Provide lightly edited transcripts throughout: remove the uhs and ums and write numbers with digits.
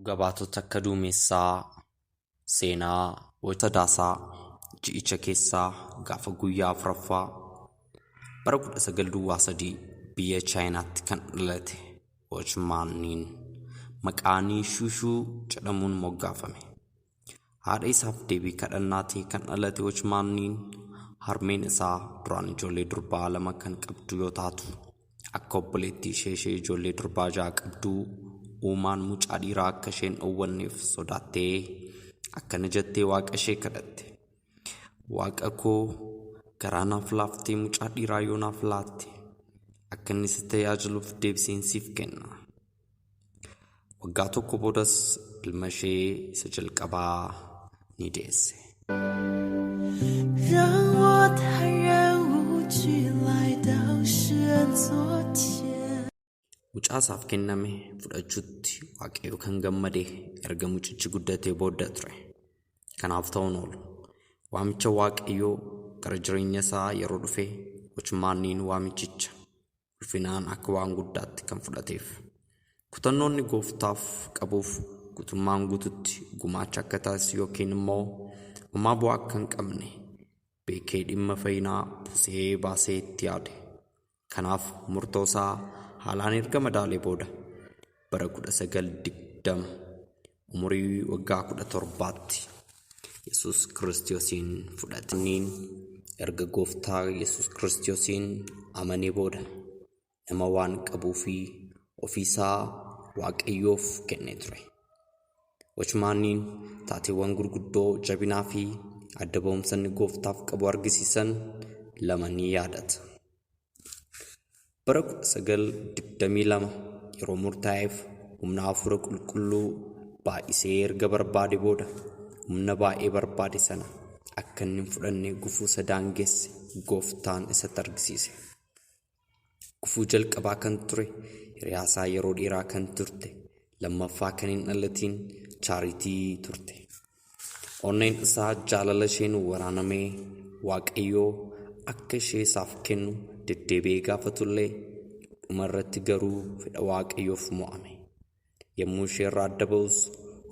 Dhuga baatota akka duumessaa seenaa Sadaasaa ji'icha keessaa gaafa guyyaa afuraffaa bara 1903 biyya Chaayinaatti kan dhalate Wochmaaniin maqaa Niishuushuu jedhamuun moggaafame. Haadha isaaf deebii kadhannaa ta'e kan dhalate Wochmaaniin harmeen isaa duraan ijoollee durbaa lama kan qabdu yoo taatu akka obboleettii ishee ishee ijoollee durbaa ja'a qabduu uumaan mucaa dhiiraa akka isheen dhowwanneef sodaattee akkana jettee waaqa ishee kadhatte. Waaqa koo garaa naaf laaftee mucaa dhiiraa yoo naaf laatte akka inni si tajaajiluuf deebiseen siif kenna. Waggaa tokko boodas ilma ishee isa jalqabaa ni deesse. 让我坦然无惧来到施恩座前。 Mucaa isaaf kenname fudhachuutti Waaqayyo kan gammade erga mucichi guddatee booda ture. Kanaaf ta'uun oolu. Waamicha Waaqayyoo gara jireenya isaa yeroo dhufe Wochmaaniin waamichicha ulfinaan akka waan guddaatti kan fudhateef. Kutannoonni gooftaaf qabuuf guutummaan guututti gumaacha akka taasisu yookiin immoo homaa bu'aa akka hin qabne beekee dhimma fayyinaa buusee baasee itti yaade. Kanaaf murtoo isaa haalaan erga madaalee booda bara 1920 umurii waggaa 17tti Yesuus Kiristoosiin fudhate. Erga gooftaa Yesuus Kiristoosiin amanee booda nama waan qabuu fi ofiisaa Waaqayyoof kennee ture. Wochmaaniin taateewwan gurguddoo jabinaa fi adda ba'umsa inni gooftaaf qabu argisiisan lama ni yaadata. Bara 1922 yeroo murtaa'eef humna hafuura qulqulluu baay'isee erga barbaade booda humna baay'ee barbaade sana akka inni hin fudhanne gufuu isa daangesse gooftaan isatti argisiise. Gufuu jalqabaa kan ture hiriyaasaa yeroo dheeraa kan turte lammaffaa kan hin dhalatiin Chaaritii turte. Onneen isaa jaalala isheen waraanamee Waaqayyoo akka ishee isaaf kennu deddeebi'ee gaafatullee dhuma irratti garuu fedha Waaqayyoof mo'ame. Yommuu ishee irraa adda ba'us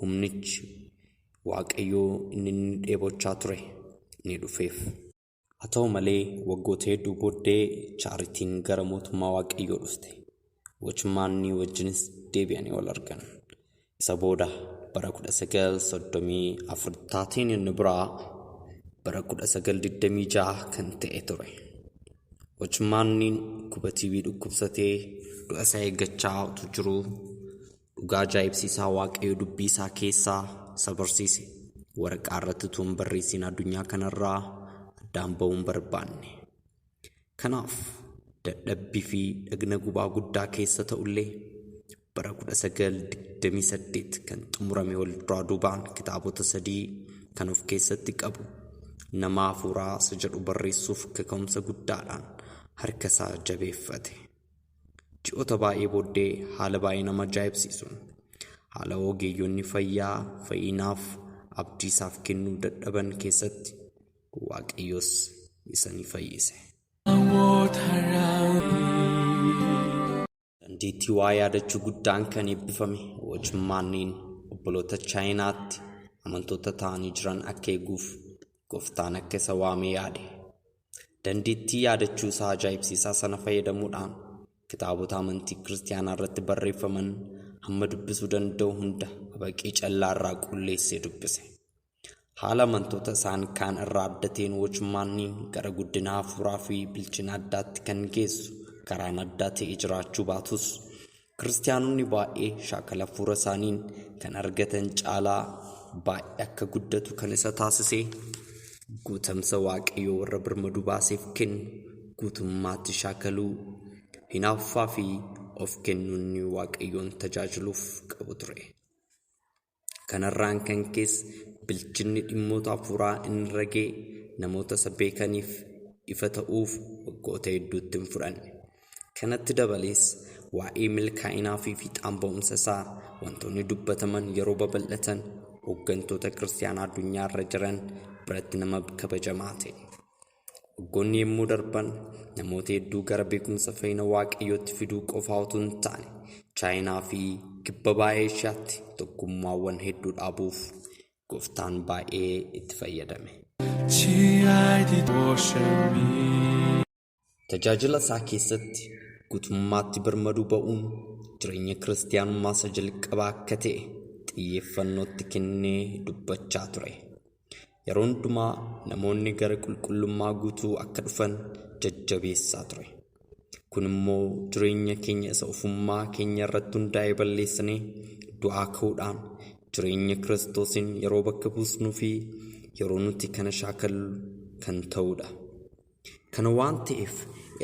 humnichi Waaqayyoo inni inni dheebochaa ture ni dhufeef. Haa ta'u malee waggoota hedduu booddee Chaaritiin gara mootummaa Waaqayyoo dhufte. Wochmaanii wajjinis deebi'anii wal argan. Isa booda bara 1934 taateen inni biraa bara 1926 kan ta'e ture. Wochmaaniin dhukkuba TB dhukkubsatee du'a isaa eeggachaa utuu jiruu dhugaa ajaa'ibsiisaa Waaqayyo dubbii isaa keessaa isa barsiise waraqaa irratti utuu hin barreessiin addunyaa kanarraa addaan ba'uu hin barbaanne. Kanaaf dadhabbii fi dhagna gubaa guddaa keessa ta'ullee bara 1928 kan xumurame wal duraa duubaan kitaabota sadii kan of keessatti qabu nama hafuuraa isa jedhu barreessuuf kaka'umsa guddaadhaan harka isaa jabeeffate. Ji'oota baay'ee booddee haala baay'ee nama ajaa'ibsiisuun haala ogeeyyonni fayyaa fayyinaaf abdii isaaf kennuu dadhaban keessatti Waaqayyos isa ni fayyise. 让我坦然。 Dandeettii waa yaadachuu guddaan kan eebbifame Wochmaaniin obboloota Chaayinaatti amantoota ta'anii jiran akka eeguuf gooftaan akka isa waamee yaade. Dandeettii yaadachuu isaa ajaa'ibsiisaa sana fayyadamuudhaan kitaabota amantii kiristaanaa irratti barreeffaman hamma dubbisuu danda'u hunda habaqii callaa irraa qulleessee dubbise. Haala amantoota isaan kaan irraa adda ta'een Wochmaaniin gara guddina hafuuraa fi bilchina addaatti kan geessu karaan addaa ta'e jiraachuu baatus kiristaanonni baay'ee shaakala hafuura isaaniin kan argatan caalaa baay'ee akka guddatu kan isa taasise guutamsa Waaqayyoo warra birmaduu baaseef kennu guutummaatti shaakaluu hinaaffaa fi of kennuun Waaqayyoon tajaajiluuf qabu ture. Kanarraan kan keessa bilchinni dhimmoota hafuuraa inni irra ga'e namoota isa beekaniif ifa ta'uuf waggoota hedduutti hin fudhanne. Kanatti dabalees waa'ee milkaa'inaa fi fiixaan ba'umsa isaa wantoonni dubbataman yeroo babal'atan hooggantoota kiristaanaa addunyaa irra jiran biratti nama kabajamaa ta'e. Waggoonni yommuu darban namoota hedduu gara beekumsa fayyina Waaqayyootti fiduu qofaa utuu hin taane Chaayinaa fi kibba baha Eeshiyaatti tokkummaawwan hedduu dhaabuuf gooftaan baay'ee itti fayyadame. 亲爱的，我生命。 Tajaajila isaa keessatti guutummaatti birmaduu ba'uun jireenya kiristiyaanummaa isa jalqabaa akka ta'e xiyyeeffannootti kennee dubbachaa ture. Yeroo hundumaa namoonni gara qulqullummaa guutuu akka dhufan jajjabeessaa ture. Kun immoo jireenya keenya isa ofummaa keenya irratti hundaa'e balleessinee du'aa ka'uudhaan jireenya Kiristoosiin yeroo bakka buusnuu fi yeroo nuti kana shaakallu kan ta'udha. Kana waan ta'eef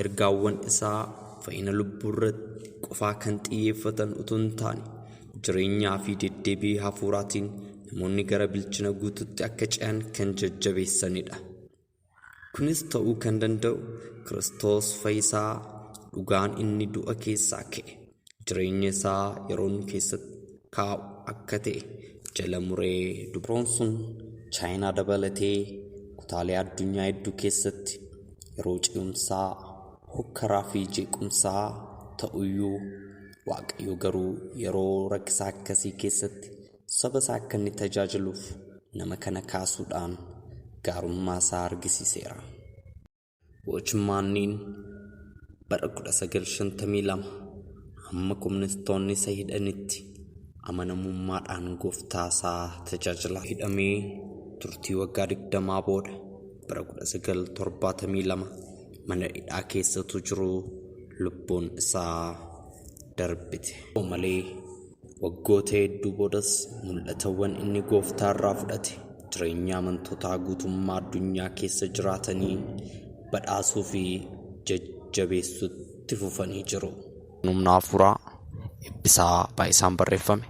ergaawwan isaa fayyina lubbuu irratti qofaa kan xiyyeeffatan utuu hin taane jireenyaa fi deddeebii hafuuraatiin namoonni gara bilchina guutuutti akka ce'an kan jajjabeessanidha. Kunis ta'uu kan danda'u Kiristoos Fayyisaa dhugaan inni du'a keessaa ka'e jireenya isaa yeroo nu keessatti kaa'u akka ta'e jala muree dubroon sun Chaayinaa dabalatee kutaalee addunyaa hedduu keessatti yeroo ce'umsaa hokkaraa fi jeequmsaa ta'uyyuu Waaqayyo garuu yeroo rakkisaa akkasii keessatti saba isaa akka inni tajaajiluuf nama kana kaasuudhaan gaarummaa isaa argisiiseera. Wochmaaniin bara 1952 hamma komunistoonni isa hidhanitti amanamummaadhaan gooftaa isaa tajaajila hidhamee turtii waggaa 20 booda bara 1972 mana hidhaa keessatu jiru lubbuun isaa darbite. Malee waggoota hedduu boodas mul'atawwan inni gooftaa irraa fudhate jireenya amantootaa guutummaa addunyaa keessa jiraatanii badhaasuu fi jajjabeessuutti fufanii jiru. Humna hafuuraa Eebbisaa Baay'isaan barreeffame.